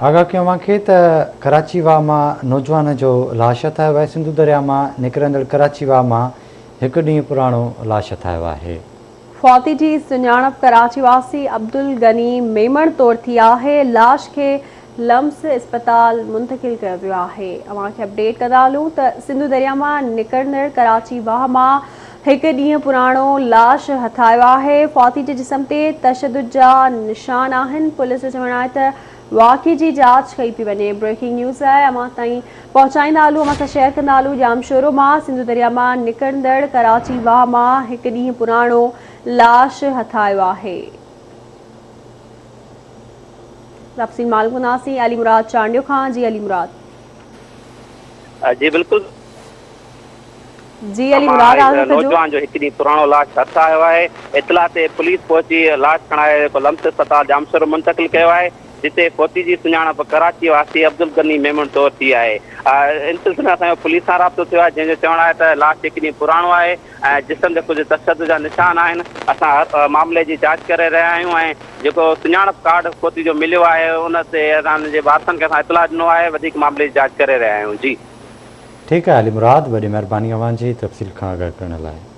آگاهه ڪيون اوهان کي ته ڪراچي واهه مان نوجوان جو لاش هٿ آيو آهي، سنڌو درياء مان نڪرندڙ ڪراچي واهه مان هڪ ڏينهن پراڻو لاش هٿ آيو آهي. فوتي جي سڃاڻپ ڪراچي واسي عبدالغني ميمڻ طور ٿي آهي، لاش کي لمس اسپتال منتقل ڪيو ويو آهي. اوهان کي اپڊيٽ ڪندا هلون ته سنڌو درياء مان نڪرندڙ ڪراچي واهه مان هڪ ڏينهن پراڻو لاش هٿ آيو آهي، فوتي جي جسم تي تشدد جا نشان آهن، پوليس جو چوڻ آهي ته واقعي جي جاچ ڪئي پئي وڃي، بريڪنگ نيوز آهي اوهان تائين پهچائيندا هلون اوهان سان شيئر ڪندا هلون ڄامشورو مان سنڌو درياء مان نڪرندڙ ڪراچي واهه مان هڪ ڏينهن پراڻو لاش هٿ آيو آهي. تفصيل معلوم ڪنداسين علي مراد چانڊيو کان جي علي مراد. جي بلڪل. جي علي مراد آگاهه ڪجو. نوجوان جو هڪ ڏينهن پراڻو لاش هٿ آيو آهي، اطلاع تي پوليس پهچي لاش کڻائي لمس اسپتال ڄامشورو منتقل ڪيو آهي، جتي فوتي جي سڃاڻپ ڪراچي واسي عبدالغني ميمڻ طور ٿي آهي. ان سلسلي ۾ اسان جو پوليس سان رابطو ٿيو آهي، جنهن جو چوڻ آهي ته لاش هڪ ڏينهن پراڻو آهي ۽ جسم تي ڪجهه تشدد جا نشان آهن، اسان معاملي جي جاچ ڪري رهيا آهيون ۽ جيڪو سڃاڻپ ڪارڊ فوتي جو مليو آهي ان تي ان جي وارثن کي اسان اطلاع ڏنو آهي، وڌيڪ معاملي جي جاچ ڪري رهيا آهيون. جي. ٺيڪ آهي علي مراد وڏي مهرباني اوهان جي تفصيل کان آگاهه ڪرڻ لاء.